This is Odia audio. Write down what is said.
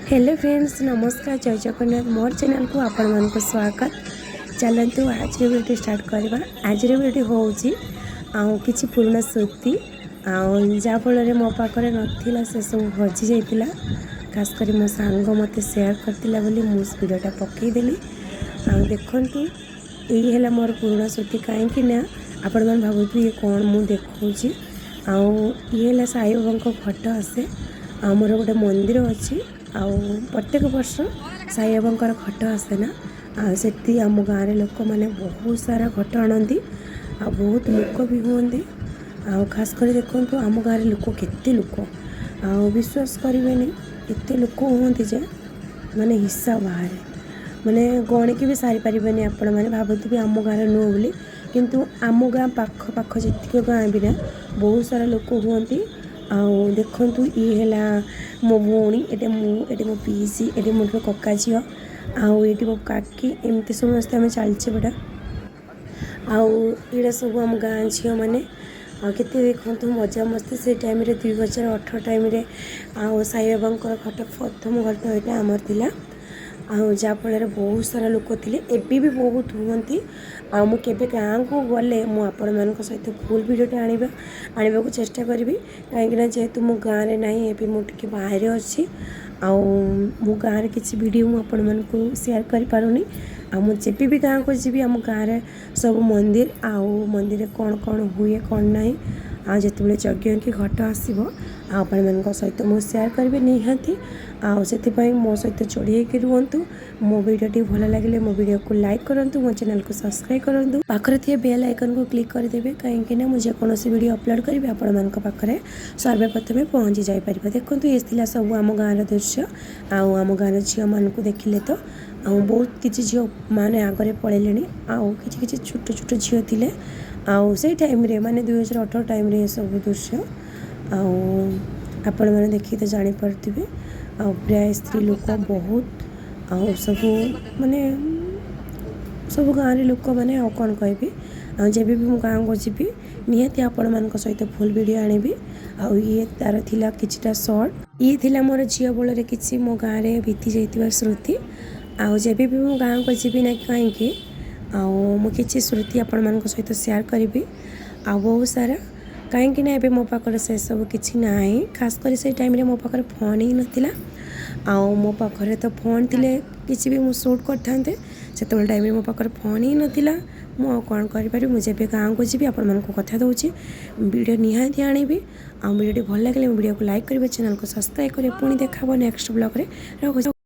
ହ୍ୟାଲୋ ଫ୍ରେଣ୍ଡସ୍, ନମସ୍କାର, ଜୟ ଜଗନ୍ନାଥ। ମୋର ଚ୍ୟାନେଲକୁ ଆପଣମାନଙ୍କୁ ସ୍ୱାଗତ। ଚାଲନ୍ତୁ, ଆଜିର ଭିଡ଼ିଓ ଷ୍ଟାର୍ଟ କରିବା। ଆଜିର ଭିଡ଼ିଓ ହେଉଛି ଆଉ କିଛି ପୁରୁଣା ସ୍ମୃତି, ଆଉ ଯାହାଫଳରେ ମୋ ପାଖରେ ନଥିଲା, ସେସବୁ ହଜି ଯାଇଥିଲା। ଖାସ କରି ମୋ ସାଙ୍ଗ ମୋତେ ସେୟାର କରିଥିଲା ବୋଲି ମୁଁ ସେ ଭିଡ଼ିଓଟା ପକାଇଦେଲି। ଆଉ ଦେଖନ୍ତୁ, ଏଇ ହେଲା ମୋର ପୁରୁଣା ସ୍ମୃତି। କାହିଁକି ନା ଆପଣମାନେ ଭାବୁଥିବେ, ଇଏ କ'ଣ ମୁଁ ଦେଖାଉଛି। ଆଉ ଇଏ ହେଲା ସାଇବାବାଙ୍କ ଫଟୋ ଆସେ। ଆଉ ମୋର ଗୋଟେ ମନ୍ଦିର ଅଛି, ଆଉ ପ୍ରତ୍ୟେକ ବର୍ଷ ସାଇବାବାଙ୍କର ଘଟ ଆସେ ନା, ଆଉ ସେଠି ଆମ ଗାଁରେ ଲୋକମାନେ ବହୁତ ସାରା ଘଟ ଆଣନ୍ତି ଆଉ ବହୁତ ଲୋକ ବି ହୁଅନ୍ତି। ଆଉ ଖାସ କରି ଦେଖନ୍ତୁ, ଆମ ଗାଁରେ ଲୋକ କେତେ ଲୋକ, ଆଉ ବିଶ୍ୱାସ କରିବେନି, ଏତେ ଲୋକ ହୁଅନ୍ତି ଯେ ମାନେ ହିସାବ ବାହାରେ, ମାନେ ଗଣିକି ବି ସାରିପାରିବେନି। ଆପଣମାନେ ଭାବୁଥିବେ ଆମ ଗାଁରେ ନୁହଁ ବୋଲି, କିନ୍ତୁ ଆମ ଗାଁ ପାଖ ପାଖ ଯେତିକି ଗାଁ ବି ନା, ବହୁତ ସାରା ଲୋକ ହୁଅନ୍ତି। ଆଉ ଦେଖନ୍ତୁ, ଇଏ ହେଲା ମୋ ଭଉଣୀ, ଏଇଟା ମୁଁ, ଏଇଠି ମୋ ପିଇସି, ଏଠି ମୋର କକା ଝିଅ ଆଉ ଏଇଠି ମୋ କାକି। ଏମିତି ସମସ୍ତେ ଆମେ ଚାଲିଛେ ବେଟା। ଆଉ ଏଇଟା ସବୁ ଆମ ଗାଁ ଝିଅମାନେ। ଆଉ କେତେ ଦେଖନ୍ତୁ ମଜାମସ୍ତି ସେ ଟାଇମ୍ରେ, 2018 ଟାଇମ୍ରେ। ଆଉ ସାଇବାବାଙ୍କର ଘଟ, ପ୍ରଥମ ଘଟ ଏଇଟା ଆମର ଥିଲା, ଆଉ ଯାହାଫଳରେ ବହୁତ ସାରା ଲୋକ ଥିଲେ। ଏବେ ବି ବହୁତ ହୁଅନ୍ତି। ଆଉ ମୁଁ କେବେ ଗାଁକୁ ଗଲେ ମୁଁ ଆପଣମାନଙ୍କ ସହିତ ଫୁଲ୍ ଭିଡ଼ିଓଟା ଆଣିବାକୁ ଚେଷ୍ଟା କରିବି, କାହିଁକିନା ଯେହେତୁ ମୁଁ ଗାଁରେ ନାହିଁ, ଏବେ ମୁଁ ଟିକେ ବାହାରେ ଅଛି। ଆଉ ମୁଁ ଗାଁରେ କିଛି ଭିଡ଼ିଓ ମୁଁ ଆପଣମାନଙ୍କୁ ସେୟାର କରିପାରୁନି। ଆଉ ମୁଁ ଯେବେ ବି ଗାଁକୁ ଯିବି, ଆମ ଗାଁରେ ସବୁ ମନ୍ଦିର ଆଉ ମନ୍ଦିରରେ କ'ଣ କ'ଣ ହୁଏ, କ'ଣ ନାହିଁ, ଆଉ ଯେତେବେଳେ ଯଜ୍ଞ କି ଘଟ ଆସିବ, ଆଉ ଆପଣମାନଙ୍କ ସହିତ ମୁଁ ସେୟାର କରିବି ନିହାତି। ଆଉ ସେଥିପାଇଁ ମୋ ସହିତ ଯୋଡ଼ି ହେଇକି ରୁହନ୍ତୁ। ମୋ ଭିଡ଼ିଓଟି ଭଲ ଲାଗିଲେ ମୋ ଭିଡ଼ିଓକୁ ଲାଇକ୍ କରନ୍ତୁ, ମୋ ଚ୍ୟାନେଲକୁ ସବସ୍କ୍ରାଇବ୍ କରନ୍ତୁ, ପାଖରେ ଥିବା ବେଲ୍ ଆଇକନ୍କୁ କ୍ଲିକ୍ କରିଦେବେ, କାହିଁକିନା ମୁଁ ଯେକୌଣସି ଭିଡ଼ିଓ ଅପଲୋଡ଼ କରିବି, ଆପଣମାନଙ୍କ ପାଖରେ ସର୍ବପ୍ରଥମେ ପହଞ୍ଚି ଯାଇପାରିବ। ଦେଖନ୍ତୁ, ଏ ଥିଲା ସବୁ ଆମ ଗାଁର ଦୃଶ୍ୟ। ଆଉ ଆମ ଗାଁର ଝିଅମାନଙ୍କୁ ଦେଖିଲେ ତ, ଆଉ ବହୁତ କିଛି ଝିଅ ମାନେ ଆଗରେ ପଳେଇଲେଣି, ଆଉ କିଛି କିଛି ଛୋଟ ଛୋଟ ଝିଅ ଥିଲେ। ଆଉ ସେଇ ଟାଇମ୍ରେ, ମାନେ 2018 ଟାଇମ୍ରେ ଏସବୁ ଦୃଶ୍ୟ, ଆଉ ଆପଣମାନେ ଦେଖିକି ତ ଜାଣିପାରୁଥିବେ। ଆଉ ପ୍ରାୟ ସ୍ତ୍ରୀ ଲୋକ ବହୁତ, ଆଉ ସବୁ ମାନେ ସବୁ ଗାଁରେ ଲୋକମାନେ, ଆଉ କ'ଣ କହିବି। ଆଉ ଯେବେ ବି ମୁଁ ଗାଁକୁ ଯିବି, ନିହାତି ଆପଣମାନଙ୍କ ସହିତ ଫୁଲ୍ ଭିଡ଼ିଓ ଆଣିବି। ଆଉ ଇଏ ତା'ର ଥିଲା କିଛିଟା ସର୍ଟ। ଇଏ ଥିଲା ମୋର ଝିଅ ବେଳରେ କିଛି ମୋ ଗାଁରେ ବିତି ଯାଇଥିବା ସ୍ମୃତି। ଆଉ ଯେବେ ବି ମୁଁ ଗାଁକୁ ଯିବି ନା କାହିଁକି, ଆଉ ମୁଁ କିଛି ସ୍ମୃତି ଆପଣମାନଙ୍କ ସହିତ ସେୟାର କରିବି ଆଉ ବହୁତ ସାରା, କାହିଁକି ନା ଏବେ ମୋ ପାଖରେ ସେସବୁ କିଛି ନାହିଁ। ଖାସ କରି ସେଇ ଟାଇମ୍ରେ ମୋ ପାଖରେ ଫୋନ୍ ହିଁ ନଥିଲା। ଆଉ ମୋ ପାଖରେ ତ ଫୋନ୍ ଥିଲେ କିଛି ବି ମୁଁ ସୁଟ୍ କରିଥାନ୍ତେ। ସେତେବେଳେ ଟାଇମ୍ରେ ମୋ ପାଖରେ ଫୋନ୍ ହିଁ ନଥିଲା, ମୁଁ ଆଉ କ'ଣ କରିପାରିବି? ମୁଁ ଯେବେ ଗାଁକୁ ଯିବି, ଆପଣମାନଙ୍କୁ କଥା ଦେଉଛି, ଭିଡ଼ିଓ ନିହାତି ଆଣିବି। ଆଉ ଭିଡ଼ିଓଟି ଭଲ ଲାଗିଲେ ମୋ ଭିଡ଼ିଓକୁ ଲାଇକ୍ କରିବେ, ଚ୍ୟାନେଲକୁ ସବସ୍କ୍ରାଇବ୍ କରିବେ। ପୁଣି ଦେଖା ହେବ ନେକ୍ସଟ ବ୍ଲଗ୍ରେ। ରଖୁଛି।